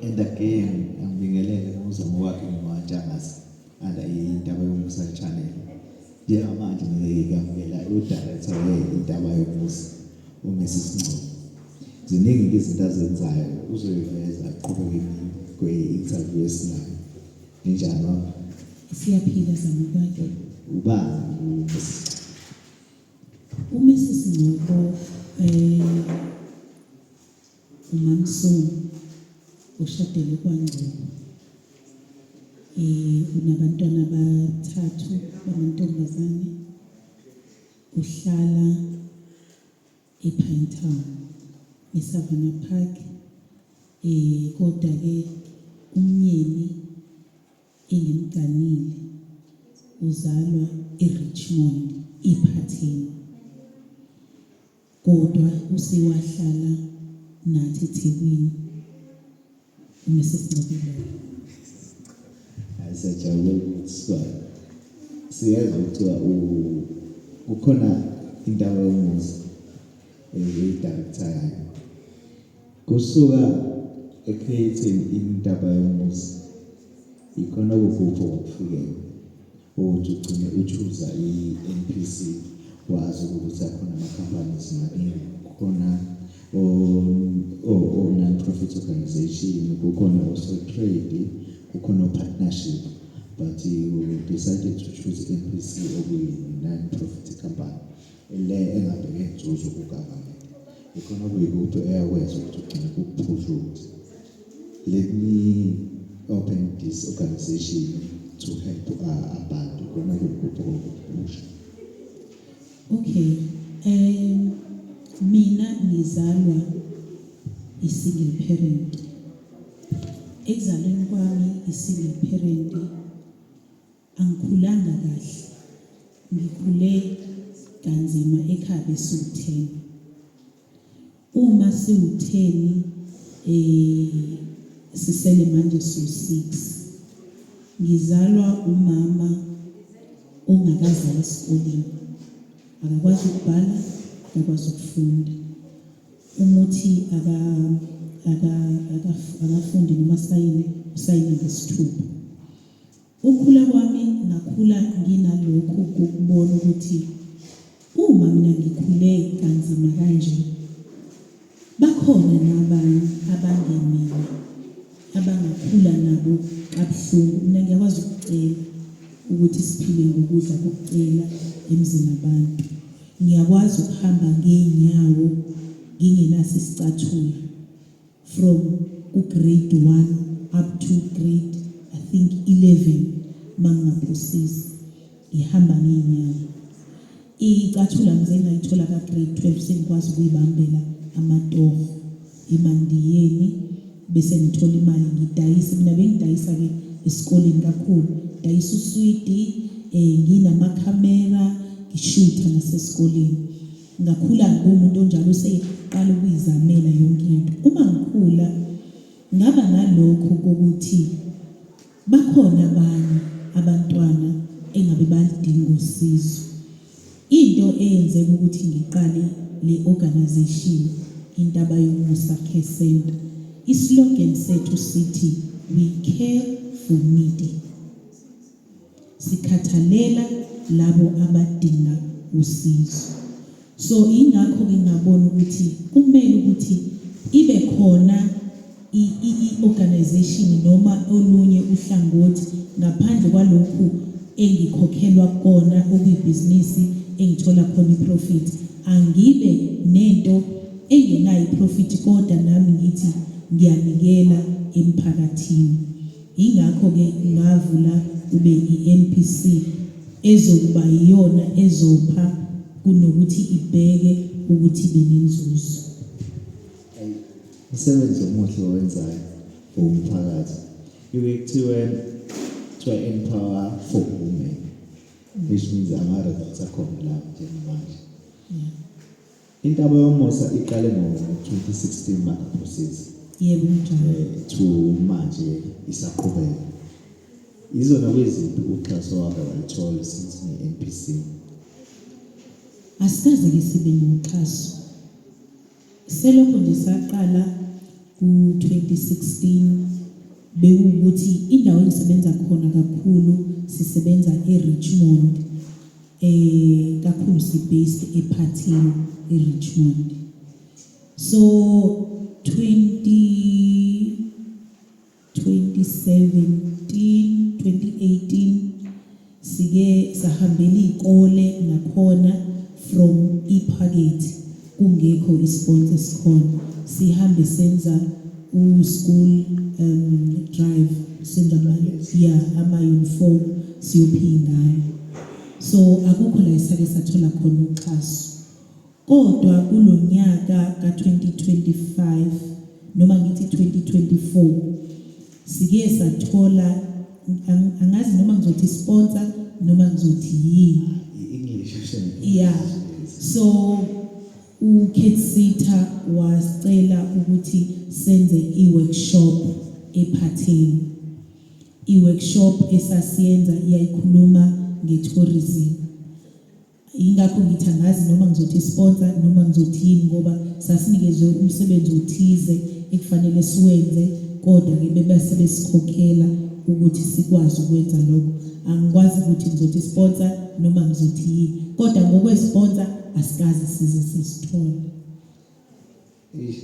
And again, angibingelele ngozama wakhe ngowantshangase under Intaba Yomusa channel. Njengamanje ngikamukela udirector we-Intaba Yomusa, uMrs Ngcobo. Ziningi izinto azenzayo, uzoyiveza aqhubeke kwe-interview esinayo. Ninjani, mama? Siyaphila, Zamokwakhe. Ubani uMrs Ngcobo? UMrs Ngcobo uMamsoni oshadele kwaNgcobo. Unabantwana abathathu bamantombazane. Uhlala ePinetown, eSavanna Park. Kodwa ke umyeni engimganile uzalwa eRichmond, ePhatheni. Kodwa usewahlala nathi eThekwini. UMrs Ngcobo loyo. Hayi, siyajabula ukuthi sikwazi. Siyezwa kuthiwa kukhona Intaba Yomusa eyi-director yayo. Kusuka e-creating Intaba Yomusa, ikhona okukuphi okufikela ukuthi ugcine uchoose i-NPC, wazi ukuthi akhona ama-companies maningi, kukhona o-non-profit organization, kukhona o-trade, kukhona o-partnership, but you decided to choose NPC okuyi-non-profit company le engabheke inzuzo ku-government. Ikhona okuyikuphi eyakwenza ukuthi ugcine kukuphusha ukuthi let me open this organization to help abantu? Khona kuyikuphi okukuphusha? Okay. Mina ngizalwa i-single parent. Ekuzalweni kwami i-single parent, angikhulanga kahle. Ngikhule kanzima ekhaya, besiwu-10. Uma siwu-10, sisele manje su-6. Ngizalwa umama ongakaze esikoleni. Akakwazi ukubhala, akakwazi ukufunda. Umuthi akafundi noma sayini, usayini ngesithupha. Ukukhula kwami, ngakhula nginalokhu kokubona ukuthi uma mina ngikhule kanzima kanje, bakhona nabanye abangemina abangakhula nabo kabuhlungu. Mina ngiyakwazi ukucela ukuthi siphile ngokudla kokucela emzini abantu. Ngiyakwazi ukuhamba ngeenyawo ngingenaso isicathulo from ku-grade 1 up to grade, I think, 11, mangingaphosisi, ngihamba ngeenyawo. Icathulo ngize ngayithola ka-grade 12, sengikwazi ukuyibambela amatoho emandiyeni, bese ngithola imali ngidayise. Mina bengidayisa-ke esikoleni kakhulu, dayisa uswidi, nginamakhamera, ngishutha nasesikoleni. Ngakhula ngiwumuntu onjalo oseqala ukuyizamela yonke into. Uma ngikhula, ngaba nalokhu kokuthi bakhona abanye abantwana engabe balidinga usizo. Into eyenzeka ukuthi ngiqale le organization, Intaba Yomusa Care Center, islogan sethu sithi "We care for needy", sikhathalela labo abadinga usizo. So ingakho ke ngabona ukuthi kumele ukuthi ibe khona i-organization noma olunye uhlangothi ngaphandle kwalokhu engikhokhelwa kona, okuyibhizinisi engithola khona iprofit. Angibe nento engenayo iprofit, kodwa nami ngithi ngiyanikela emphakathini. Ingakho ke ngavula kube i-NPC ezokuba yiyona ezopha kunokuthi ibheke ukuthi ibe nenzuzo. Umsebenzi omuhle owenzayo for umphakathi. Kuke kuthiwa empower for women, which means ama-results akhona la njengamanje. Intaba Yomusa iqale ngo-2016, mangaphosisi. Yebo, kunjalo. To manje isaqhubeka. Izona kwiziphi uxhaso wake walithola since ne-NPC? Asikaze ke sibe noxhaso. Selokho nje saqala. ku-2016 bekuwukuthi indawo engisebenza khona kakhulu, sisebenza eRichmond, kakhulu si-based ePhatheni eRichmond. So 2017, 2018 sike sahambela izikole nakhona from iphakethe, kungekho isponsor esikhona. Sihambe senza u-school drive, senza ama, yeah, ama uniform siyopha izingane. So akukho la esake sathola khona uxhaso, kodwa kulonyaka ka2025, noma ngithi 2024, sike sathola, angazi noma ngizothi sponsor noma ngizothi yini. I-English. Yeah, so uCathSeta wasicela ukuthi senze i-workshop ePhatheni. I-workshop esasiyenza iyayikhuluma nge-tourism. Ingakho ngithi angazi noma ngizothi sponsor noma ngizothi yini, ngoba sasinikezwe umsebenzi othize ekufanele siwenze, kodwa ke bebese besikhokhela ukuthi sikwazi ukwenza lokho. Angikwazi ukuthi ngizothi sponsor noma ngizothi yini, kodwa ngokwesponsor asikaze size sisithole. Eish.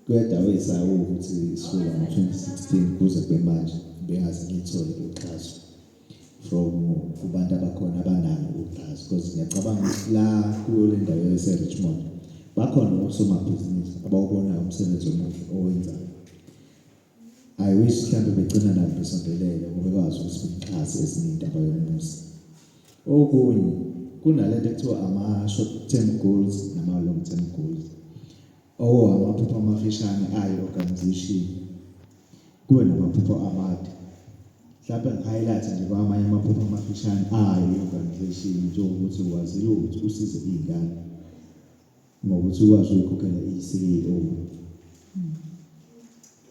Kuyadabukisa ukuthi suka ngo-2016 kuze kube manje bengaze ngithole uxhaso from kubantu abakhona abanalo uxhaso, because ngiyacabanga ukuthi la kuyo le ndawo yase-Richmond bakhona osomabhizinisi abawubonayo umsebenzi omuhle owenzayo. I wish mhlawumbe begcina nabo besondelele ngoba bekwazi ukuthi bexhase ezinye iy'ndaba yomusa. Okunye, kunalento ekuthiwa ama-short term goals nama-long term goals, amaphupho amafishane ayi-organization, kube namaphupho amade. Mhlawumbe ngi-highlight nje kwamanye amaphupho amafishane ayi-organization, njengokuthi wazile ukuthi usize iy'ngane ngokuthi ukwazi ukuyikhokhela i-CEO,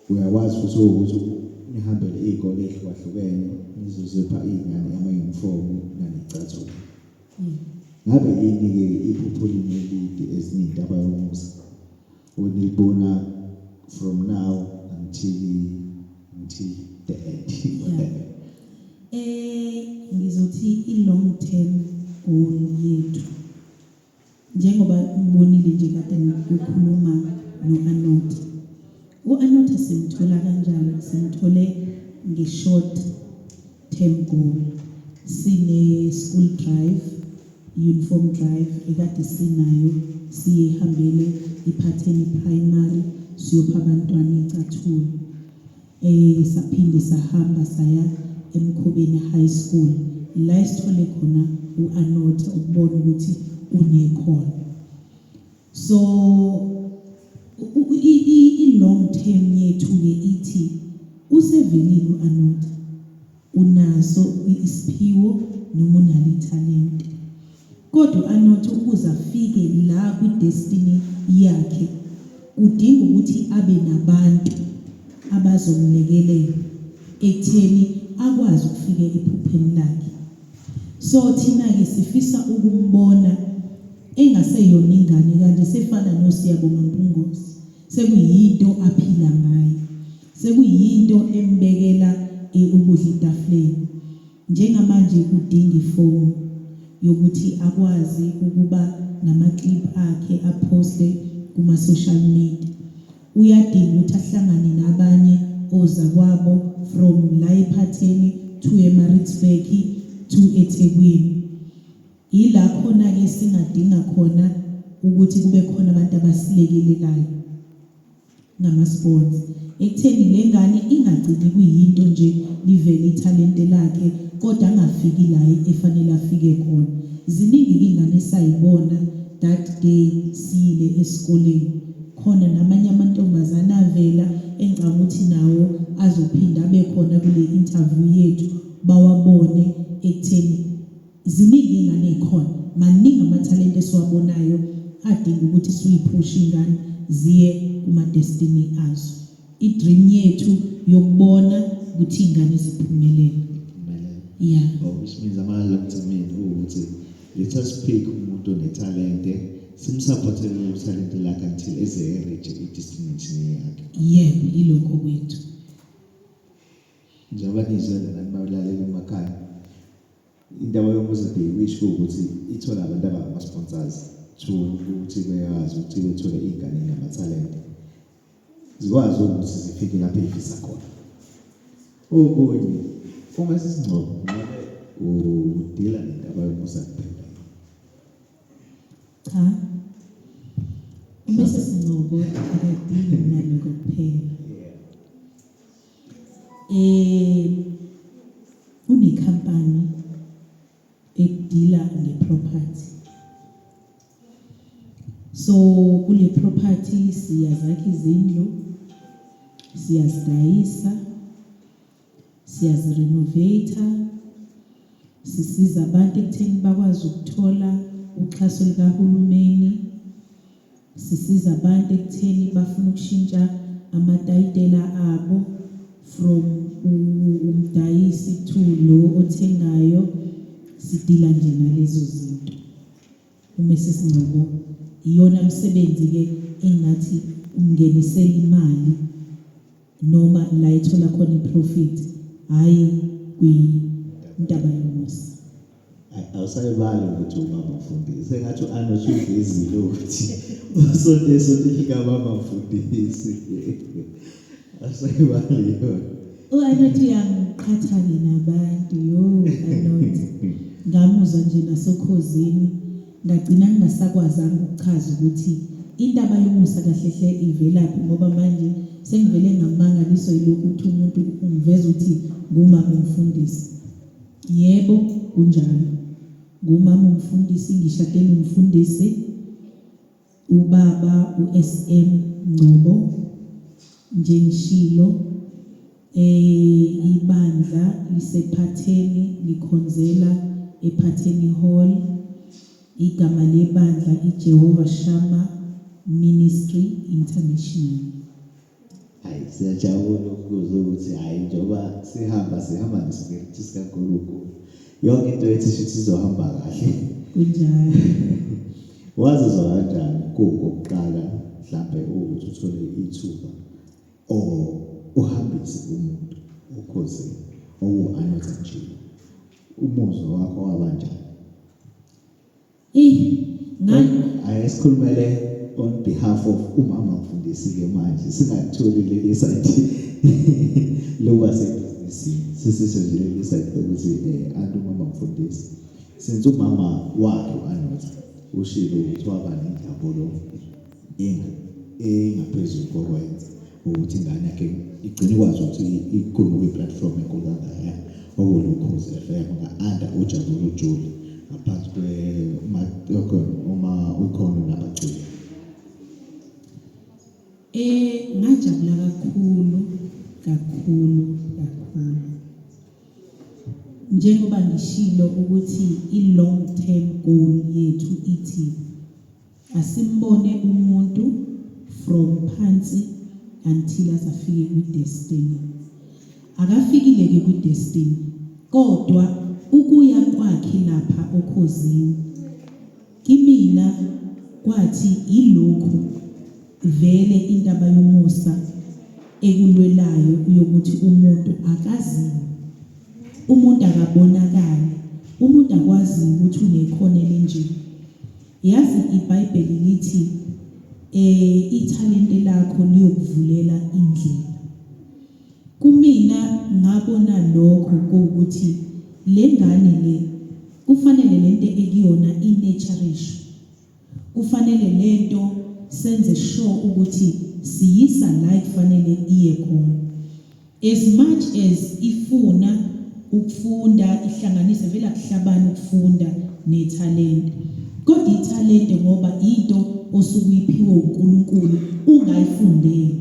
uyakwazi futhi ukuthi nihambele iy'kole ey'hlukahlukene nizozipha iy'ngane ama-uniform naney'cathulo. Ngabe yini-ke iphupho lini elide ezinye iy'ndaba yomusa onilibona from now until the end? Yeah. Ngizothi i-long term goal yethu, njengoba ngibonile nje kade ngikhuluma no-Anota. U-Anota simthola kanjani? Simthole nge-short term goal. Sine school drive, uniform drive ekade sinayo, siyihambele iPhatheni Primary siyopha abantwana icathulo. Saphinde sahamba saya eMkhobeni High School, la esithole khona uAnotha, ukubona ukuthi unekhono. So i long term yethu ke ithi usevelile uAnotha, unaso isiphiwo noma unalo ithalente, kodwa uAnotha ukuze afike la kwi-destiny yakhe udinga ukuthi abe nabantu abazomlekelela ekutheni akwazi ukufika ephupheni lakhe. So thina-ke sifisa ukumbona engaseyona ingane kanje, sefana noSiyabonga Mpungose, sekuyinto aphila ngayo, sekuyinto embekela ukudla etafuleni. Njengamanje udinga ifoni yokuthi akwazi ukuba nama-clip akhe aphoste kuma-social media. Uyadinga ukuthi ahlangane nabanye ozakwabo from la ePhatheni to eMaritzburg to eThekwini. Ila khona-ke singadinga khona ukuthi kube khona abantu abasilekelelayo ngama-sports ekutheni le ngane ingagcini kuyinto nje livele ithalente lakhe, kodwa angafiki la efanele afike khona. Ziningi-ke iy'ngane esayibona that day siyile esikoleni khona, namanye amantombazane avela engicabanga ukuthi nawo azophinda abe khona kule interview yethu, bawabone ekutheni ziningi iy'ngane ey'khona, maningi amathalente esiwabonayo adinga ukuthi siyiphushe iy'ngane ziye kuma-destiny azo. I-dream yethu yokubona ukuthi iy'ngane ziphumelele. Phumelele. Yeah. Oh, which means ama-long term ukuthi let us pick umuntu onethalente. Simsupportele leli talent lakhe until eze e-reach i-destination yakhe. Yebo, ilokho kwethu. Njengoba nizwela nani bawulalela emakhaya. Indaba yomuzi they wish ukuthi ithole abantu abangama-sponsors to ukuthi bekwazi ukuthi bethole iy'ngane ey'namathalente zikwazi ukuthi zifike lapho ey'fisa khona. Okunye uma sisingcobo ngabe udila nendaba yomusa kuphela. Cha. Uma sesingcobo akadili nalokho kuphela. Unekhampani edila ngeproperty. So kule property siyazakha izindlu, siyazidayisa, siyazirenovate, sisiza abantu ekutheni bakwazi ukuthola uxhaso likahulumeni, sisiza abantu ekutheni bafuna ukushintsha amatayitela abo from umdayisi to lo othengayo. Sidila nje nalezo zinto. UMrs Ngcobo iyona msebenzi ke engathi umngenisela imali noma la ethola khona iprofit, hayi kwintaba yomusa. Awusayibali ukuthi umama mfundisi, sengathi u-Arnold uvezile ukuthi usonto esonto likamama mfundisi. Awusayibali yona. U-Arnold uyangiqhatha-ke nabantu, yo Arnold. Ngamuzwa nje nasokhozini, ngagcina ngingasakwazanga ukuchaza ukuthi intaba yomusa kahle hle ivelaphi, ngoba manje sengivele ngamangaliswa yilokhu ukuthi umuntu ungiveza ukuthi ngumama umfundisi. Yebo, kunjalo. Ngumama umfundisi, ngishade nomfundisi, ubaba uSM Ngcobo, njengishilo ibandla lisephatheni, likhonzela ePhatheni Hall. Igama lebandla iJehova Shammah Ministry International. Hayi, siyajabula ukuzwa ukuthi hayi, njengoba sihamba sihamba nespirit sikaNkulunkulu, yonke into yethu shuthi izohamba kahle. Kunjalo. Wazizwa kanjani kuwokuqala mhlambe ukuthi uthole ithuba or uhambise umuntu okhozini owu-Arnold Njilo? Umuzwa wakho wabanjani? Eh, Ake sikhulumele on behalf of umama mfundisi-ke manje, singatholi leli side lokuba sebhizinisini, sisisho nje leli side lokuthi anti umama mfundisi, since umama wakhe u-Arnold ushilo ukuthi waba nenjabulo engaphezulu kokwenza ukuthi ingane yakhe igcine ikwazi ukuthi ikhulume kwi-platform enkulu kangaka okuwuLukhozi FM nga-under uJabula Ujule ngaphansi uma ukhona nabagcini. Ngajabula kakhulu kakhulu kakhulu. Njengoba ngishilo ukuthi i-long term goal yethu ithi asimbone umuntu from phansi until azafike kwi-destiny. Akafikile ke kwi-destiny, kodwa ukuya kwakhe lapha okhozini kimina kwathi ilokhu vele intaba yomusa ekulwelayo yokuthi umuntu akaziwe, umuntu akabonakali, umuntu akwazi ukuthi unekhono elinje. Yazi iBhayibheli lithi ithalente lakho liyokuvulela indlela. Kumina ngabona lokho ukuthi lengane le kufanele lento ekuyona i-nurturishe, kufanele lento senze sure ukuthi siyisa la ekufanele iye khona. As much as ifuna ukufunda ihlanganise, vele akuhlabani ukufunda nethalente, kodwa ithalente ngoba into osuke uyiphiwe uNkulunkulu ungayifundeli.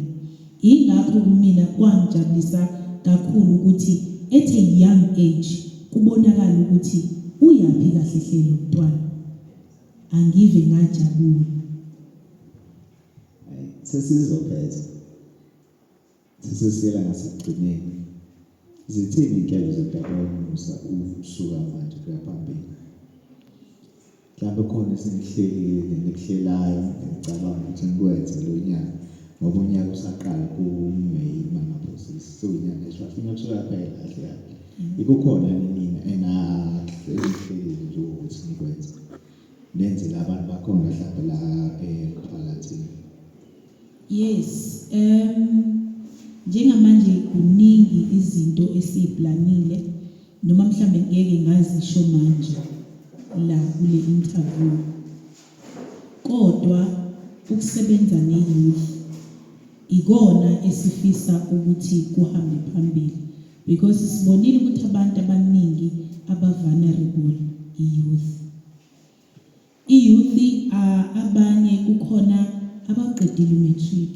Ingakho kumina kwangijabulisa kakhulu ukuthi at a young age kubonakala ukuthi uyaphi kahle hle lo mntwana. Angive ngajabula. Hayi, sesizophetha, sesisiyela ngasekugcineni. Zithini iy'nhlelo zentaba yomusa usuka manje kuya phambili? Mhlawumbe khona esenikuhlelile nikuhlelayo ngicabanga ukuthi nikwenze lo nyaka ngoba unyaka usaqala ku-May mangaphosisi sewunyanga esifaka unyaka usuyaphela kahle kahle. Ikukhona nina enahlelile nje ukuthi nikwenze nenzele abantu bakhona mhlawumbe la emphakathini. Yes, njengamanje kuningi izinto esiyiplanile noma mhlambe ngeke ngazisho manje la kule interview. Kodwa ukusebenza ne-youth ikona esifisa ukuthi kuhambe phambili because sibonile ukuthi abantu abaningi aba-vulnerable i-youth. I-youth abanye kukhona abaqedile u-matric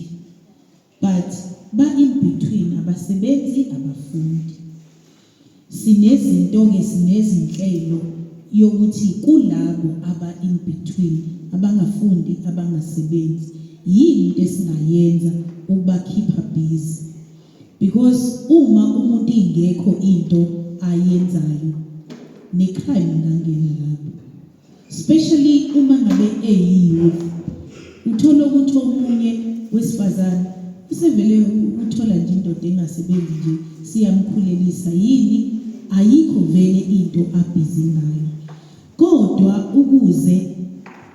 but ba in between, abasebenzi, abafundi. Sinezinto ke, sinezinhlelo yokuthi kulabo aba in between, abangafundi, abangasebenzi, yini into esingayenza ukubakhipha busy, because uma umuntu ingekho into ayenzayo ne-crime ingangena lapho, especially uma ngabe eyi-youth. Uthola ukuthi omunye wesifazane usevele uthola nje indoda engasebenzi nje siyamkhulelisa, yini, ayikho vele into a-busy ngayo. Kodwa ukuze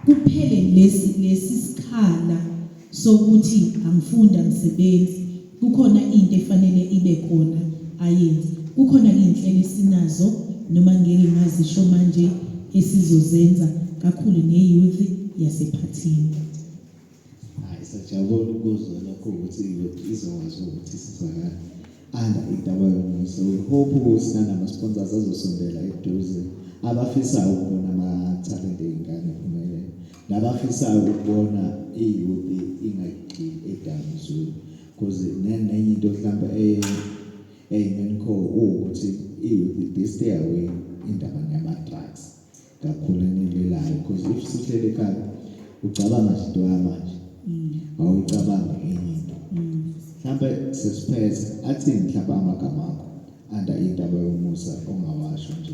kuphele lesi sikhala sokuthi angifunda, angisebenzi, kukhona into efanele ibe khona ayenze. Kukhona iy'nhlelo esinazo noma ngeke ngazisho manje esizozenza kakhulu ne-youth yasephathini. Hayi, sajabula ukuzwa lokho ukuthi izokwazi ukuthi isizakale under Intaba Yomusa. We hope ukuthi nanama-sponsors azosondela eduze, abafisayo ukubona amathalente ey'ngane ephumelele nabafisayo ukubona i-youth ingagxili edakamizweni, because nenye into mhlawumbe eyi-main core uwukuthi i-youth they stay away indaba yama-drugs kakhulu enilwelayo, because if sihlele ekhaya ucabanga nje into yamanje, awuyicabangi enye into. Mhlambe sesiphethe, athini mhlawumbe amagama akho under Intaba Yomusa ongawasho nje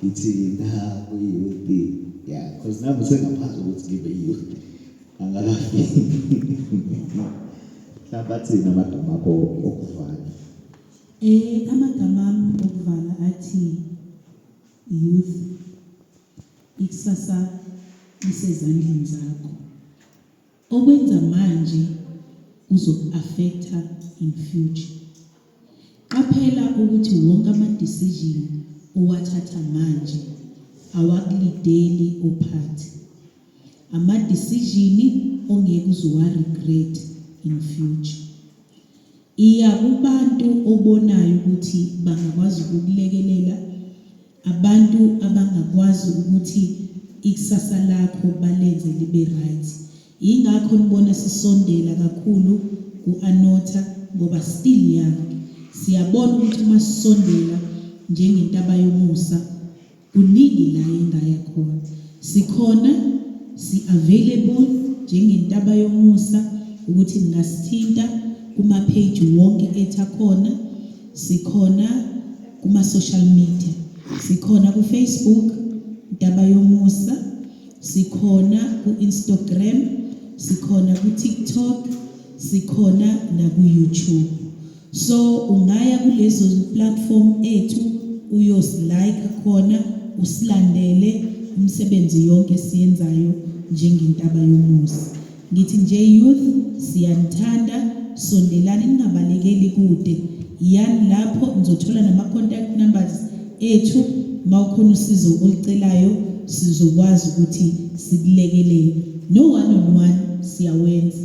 kithina kwi-youth? Yeah, because nami sengaphansi ukuthi ngibe i-youth, angakafiki. Mhlawumbe athini amagama akho okuvala? Amagama ami okuvala athi, youth, ikusasa lisezandleni zakho. Okwenza manje kuzoku-affecta in future. Qaphela ukuthi wonke ama-decision owathatha manje awakulideli uphathe ama-decision ongeke uze uwa-regret in future. Iya kubantu obonayo ukuthi bangakwazi ukukulekelela, abantu abangakwazi ukuthi ikusasa lakho balenze libe right. Yingakho nibona sisondela kakhulu ku-Anotha ngoba still young. Siyabona ukuthi uma sisondela njengeNtaba Yomusa kuningi la engaya khona. Sikhona, si-available njengeNtaba Yomusa ukuthi ningasithinta kuma-page wonke ethu akhona. Sikhona kuma-social media, sikhona ku-Facebook Ntaba Yomusa, sikhona ku-Instagram, sikhona ku-TikTok, sikhona naku-YouTube. So ungaya kulezo platform ethu uyosilike khona, usilandele umsebenzi yonke esiyenzayo njengeNtaba Yomusa. Ngithi nje youth, siyanithanda, sondelani, ningabalekeli kude. Yani lapho nizothola nama-contact numbers ethu. Mawukhona usizo olucelayo sizokwazi ukuthi sikulekelele. No one on one siyawenza.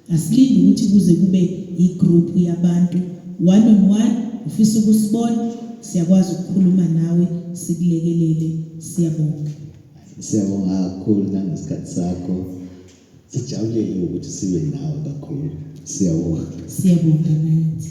Asilindi ukuthi kuze kube i-group yabantu. One on one ufisa ukusibona, siyakwazi ukukhuluma nawe sikulekelele. Siyabonga. Siyabonga kakhulu nangesikhathi sakho. Sijabulele ukuthi sibe nawe kakhulu. Siyabonga. Siyabonga nathi.